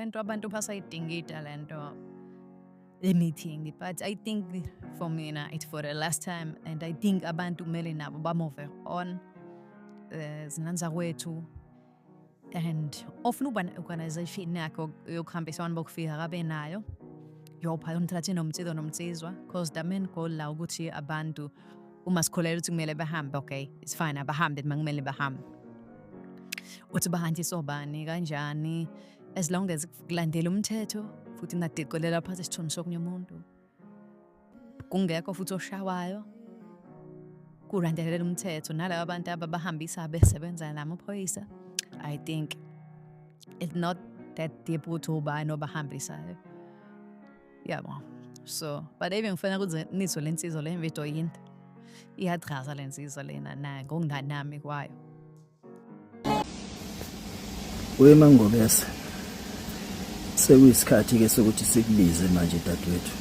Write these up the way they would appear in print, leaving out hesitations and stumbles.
Lento abantu basayidingida lento le-meeting, but I think for mina it's for the last time and I think abantu kumele nabo ba-move on. Zinanza kwethu and ofuna ukuba ne-organization yakhe yokuhambisa abantu bokufika akabe nayo yopha umthathe nomnsizwa nomnsizwa, cause the main goal la ukuthi abantu uma sikholelwa ukuthi kumele bahambe, okay, it's fine, abahambe uma kumele bahambe, uthi bahanjiswa obani kanjani, as long as kulandela umthetho futhi ningadicelela phansi isithunzi sokunye umuntu, kungekho futhi oshawayo, kulandelela umthetho nalaba bantu ababahambisa besebenza namaphoyisa. I think it's not that deep ukuthi ubani obahambisayo, yabo. So but even ngifuna ukuthi nizwe le nsizwa le video yinto iyachaza le nsizwa lena naye ngokunganami kwayo. WeMangobese, sekuyisikhathi ke sokuthi sikubize manje dadewethu.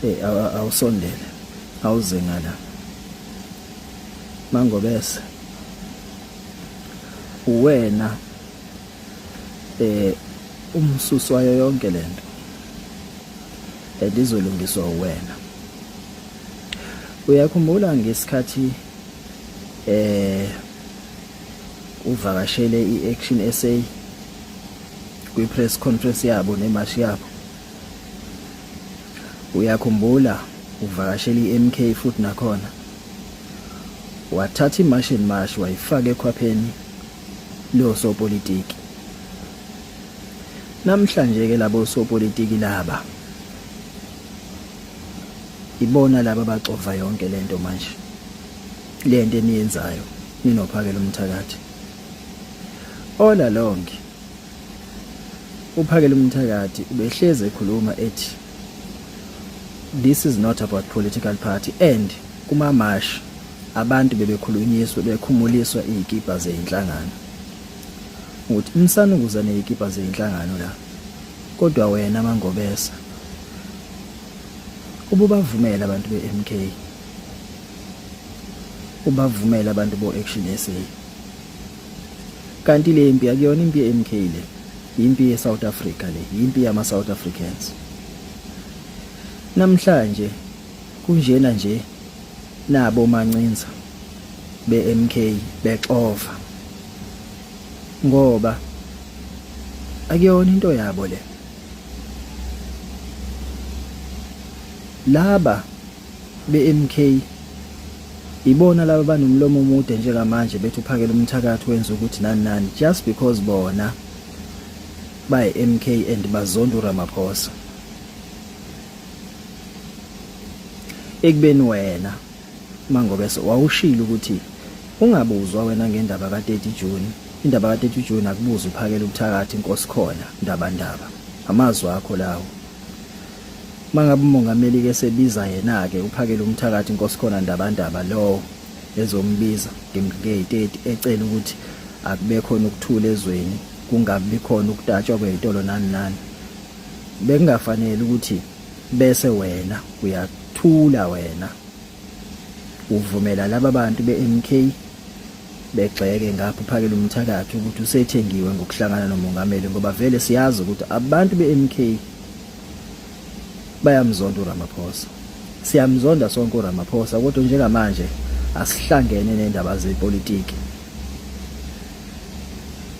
Eh, awusondele, awuze ngala. Mangobese, uwena umsusi wayo yonke lento. And izolungiswa uwena. Uyakhumbula ngesikhathi uvakashele iAction SA kwi press conference yabo nemashi yabo? Uyakhumbula uvakashele iMK futhi nakhona wathatha iMarch and March wayifaka ekhwapheni losopolitiki? Namhlanje ke labo sopolitiki laba ibona laba baxova yonke lento manje, lento eniyenzayo ninoPhakela umthakathi. All along uPhakela umthakathi ubehlezi ekhuluma ethi this is not about political party, and kumamashi abantu bebekhulunyiswa bekhumuliswa izikipa zeyinhlangano, ukuthi msanukuza nezikipa zeyinhlangano la. Kodwa wena Mangobesa ububavumela abantu be-MK, ubavumela abantu bo-Action SA, kanti le mpi akuyona impi ye-MK, le impi ye-South Africa, le impi yama-South Africans. Namhlanje kunjena nje nabo mancinza be-MK bexova ngoba akuyona into yabo le. Laba be-MK ibona laba banomlomo omude njengamanje bethi uPhakela umthakathi wenza ukuthi nani nani, just because bona bayi-MK and bazonda uRamaphosa, ekubeni wena Mangobese wawushilo ukuthi ungabuzwa wena ngendaba ka-30 June. Indaba ka-30 June akubuza uPhakela ubuthakathi inkosi khona ndaba ndaba, amazwi akho lawo. Mangabe umongameli ke sebiza yena ke uPhakela umthakathi inkosi khona ndaba ndaba lowo ezombiza nge-30 ecela ukuthi akube khona ukuthula ezweni, kungabi khona ukutatshwa kwezitolo nani nani, bekungafanele ukuthi bese wena uyathula, wena uvumela laba bantu be-MK begxeke ngapha uPhakela umthakathi ukuthi usethengiwe ngokuhlangana nomongameli, ngoba vele siyazi ukuthi abantu be-MK bayamzonda uRamaphosa. Siyamzonda sonke uRamaphosa, kodwa njengamanje asihlangene nendaba zepolitiki.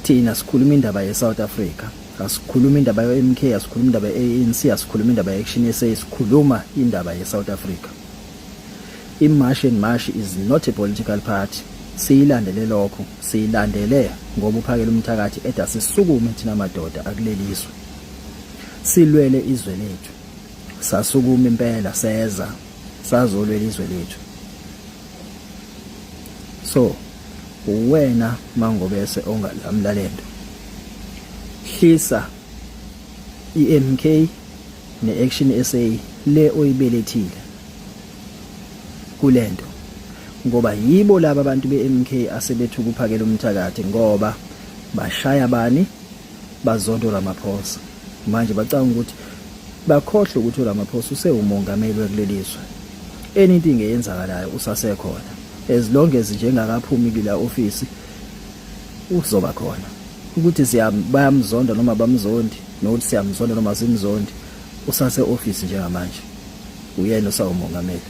Thina sikhuluma indaba ye-South Africa, asikhuluma indaba ye-MK, asikhuluma indaba ye-ANC, asikhuluma indaba ye-Action SA, sikhuluma indaba ye-South Africa. I-March and March is not a political party. Siyilandele lokho, siyilandele ngoba uPhakela umthakathi eda sisukume thina madoda akulelizwe, silwele izwe lethu. Sasukuma impela, seza sazolwela izwe lethu. So uwena Mangobese ongalamla lento. Hlisa iMK neAction SA le oyibelethile kulento, ngoba yibo laba abantu beMK asebethuka uPhakela umthakathi ngoba bashaya bani, bazonda uRamaphosa. Manje bacanga ukuthi bakhohlwe ukuthi uRamaphosa usewumongameli wakuleli zwe, anything eyenzakalayo usasekhona, as long as nje engakaphumi kula office uzoba khona. Ukuthi siya bayamzonda noma bamzondi nokuthi siyamzonda noma simzondi usase office njengamanje. Uyena osawumongameli.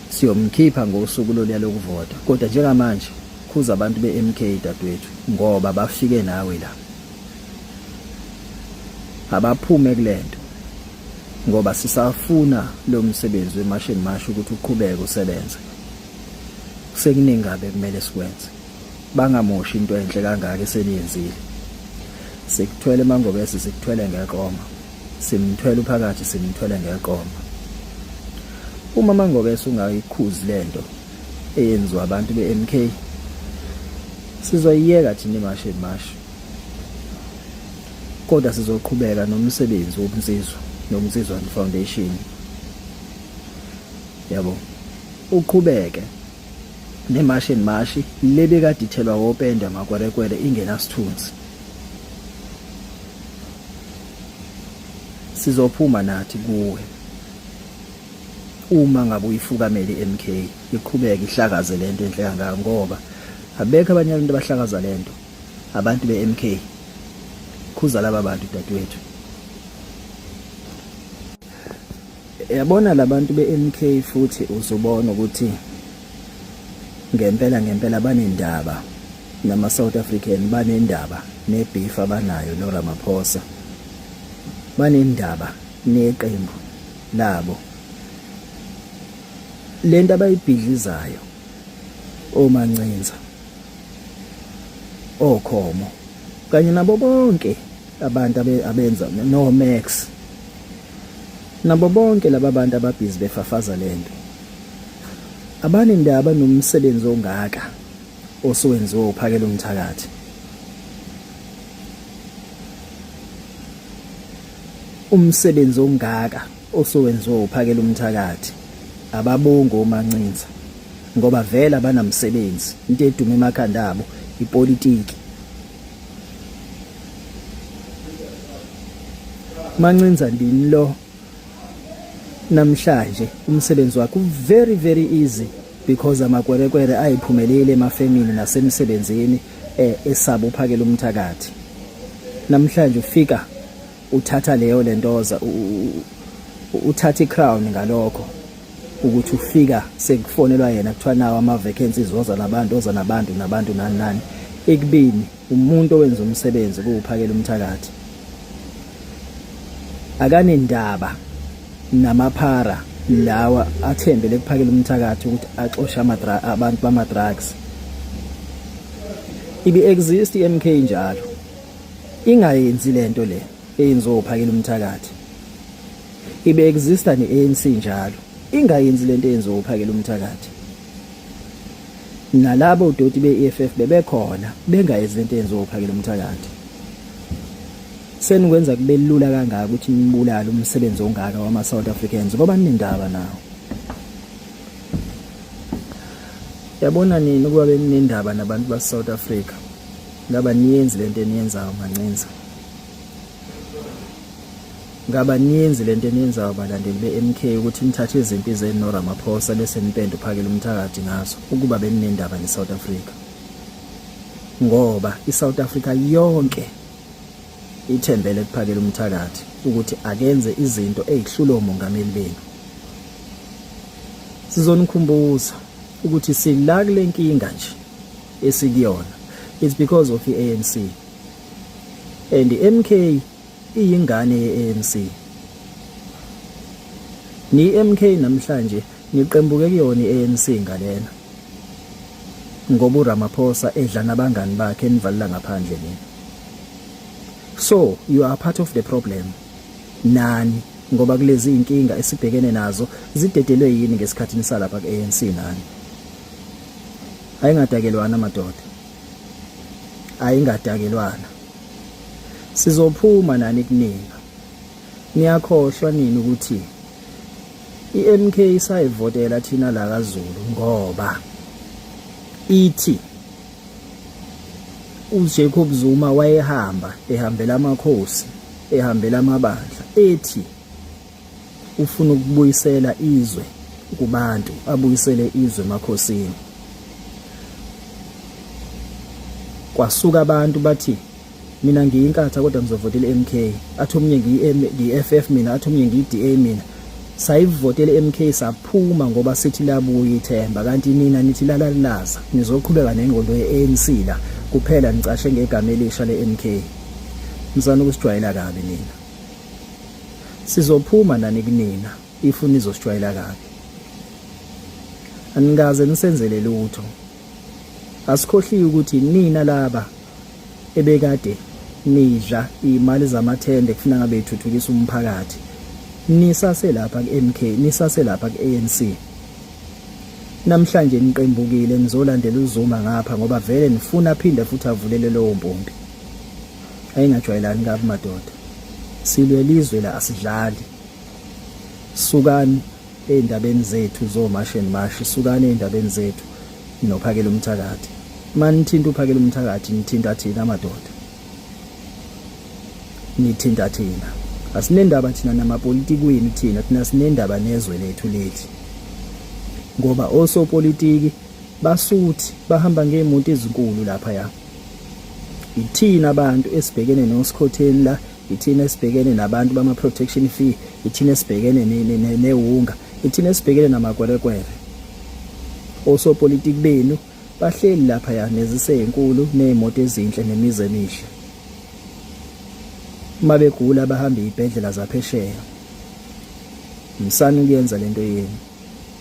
Siyomkhipha ngosuku loluya lokuvota. Kodwa njengamanje khuza abantu be-MK dadewethu ngoba bafike nawe la. Abaphume kulento ngoba sisafuna lo msebenzi weMarch and March ukuthi uqhubeke usebenze. Kusekuningi kabi ekumele sikwenze. Bangamoshi into enhle kangaka eseniyenzile. Sikuthwele MaNgobese sikuthwele ngeqoma. Simthwele uphakathi simthwele ngeqoma. Uma MaNgobese ungayikhuzi lento eyenziwa abantu be-MK sizoyiyeka thina iMarch and March. Kodwa sizoqhubeka nomsebenzi wobunsizwa nobunsizwa Foundation. Yabo. Uqhubeke neMarch and March lebekade ithelwa wopende amakwerekwere ingenasithunzi. Sizophuma nathi kuwe uma ngabe uyifukamele iMK iqhubeke ihlakaze lento enhle kangaka ngoba abekho abanye abantu abahlakaza lento abantu beMK khuza laba bantu dadewethu. Yabona labantu beMK futhi uzobona ukuthi ngempela ngempela banendaba nama South African, banendaba nebeef abanayo no Ramaphosa, banendaba neqembu labo. Lento abayibhidlizayo oMancinza, oKhomo kanye nabo bonke abantu abenza no Max nabo bonke laba bantu ababhizi befafaza lento abanendaba nomsebenzi ongaka osuwenziwe uphakela umthakathi. Umsebenzi ongaka osuwenziwe uphakela umthakathi ababongi oMancinza ngoba vele abanamsebenzi into eduma emakhanda abo ipolitiki. Mancinza ndini lo namhlanje umsebenzi wakhe very very easy because amakwerekwere ayiphumelele emafemini nasemsebenzini eh, esaba uphakela umthakathi. Namhlanje ufika uthatha leyo lentoza uthatha icrown ngalokho ukuthi ufika sekufonelwa yena kuthiwa nawo ama vacancies woza nabantu oza nabantu nabantu nani nani ekubini umuntu owenza umsebenzi kuwuphakela umthakathi akanendaba namaphara lawa athembele kuphakela umthakathi ukuthi axoshe abantu bama drugs. Ibi exist iMK njalo ingayenzi lento le eyenziwa uphakela umthakathi. Ibe exista ne-ANC njalo ingayenzi lento eyenziwa uphakela umthakathi. Nalabo doti be-EFF bebekhona bengayenzi lento eyenziwa uphakela umthakathi. Senikwenza kube lula kangaka ukuthi nibulale umsebenzi ongaka wama-South Africans ngoba ninendaba nawo. Yabona nini ukuba beninendaba nabantu base-South Africa ngaba niyenzi lento eniyenzayo Mancinza. Ngaba niyenzi lento eniyenzayo balandeli be-MK ukuthi nithathe izimpi zenu noRamaphosa bese nipende uphakela umthakathi ngazo ukuba beninendaba ne-South Africa. Ngoba i-South Africa yonke ithembele kuphakela umthakathi ukuthi akenze izinto ezihlula omongameli benu. Sizonikhumbuza ukuthi sila kule nkinga nje esikuyona. It's because of i-ANC. And i-MK iyingane ye-ANC. Ni-MK namhlanje niqembuke kuyona i-ANC ngalena. Ngoba uRamaphosa edla nabangani bakhe enivalela ngaphandle nina. So you are part of the problem nani ngoba kulezi inkinga esibhekene nazo zidedelwe yini ngesikhathi nisalapha ku-ANC nani. Ayingadakelwana madoda. Ayingadakelwana. Sizophuma nani kunina. Niyakhohlwa nini ukuthi iMK sayivotela thina la kaZulu ngoba ithi uJacob Zuma wayehamba ehambela amakhosi ehambela amabandla ethi ufuna ukubuyisela izwe kubantu abuyisele izwe emakhosini. Kwasuka abantu bathi mina ngiyinkatha kodwa ngizovotela i-MK, athi omunye ngiyi-FF mina, athi omunye ngiyi-DA mina. Sayivotela i-MK saphuma ngoba sithi labuya ithemba, kanti nina nithi lalalilaza, nizoqhubeka nengqondo ye-ANC la kuphela nicashe ngegama elisha le-MK. Nisana ukusijwayela kabi nina. Sizophuma nani kunina if nizosijwayela kabi. Anikaze nisenzele lutho. Asikhohliwe ukuthi nina laba ebekade nidla imali zamathende kufuna ngabe ithuthukisa umphakathi. Nisase lapha ku-MK, nisase lapha ku-ANC. Namhlanje niqembukile nizolandela uZuma ngapha ngoba vele nifuna aphinde futhi avulele lowo mpompi. Ayingajwayelani kabi madoda. Silwela izwe la asidlali. Sukani ey'ndabeni zethu zo-March and March, sukani ey'ndabeni zethu nophakela umthakathi. Uma nithinta uphakela umthakathi nithinta thina madoda. Nithinta thina. Asinendaba thina namapolitiki wenu thina, thina sinendaba nezwe lethu leli. Ngoba osopolitiki basuthi bahamba ngey'moto ezinkulu laphaya. Ithina abantu esibhekene nosikhotheni la, ithina esibhekene nabantu bama-protection fee, ithina esibhekene newunga, ithina esibhekene namakwerekwere. Osopolitiki benu bahleli laphaya neziseyinkulu ney'moto ezinhle nemizi emihle. Uma begula bahamba iy'bhedlela zaphesheya. Msani ukuyenza lento yenu.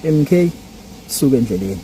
MK, suka endleleni.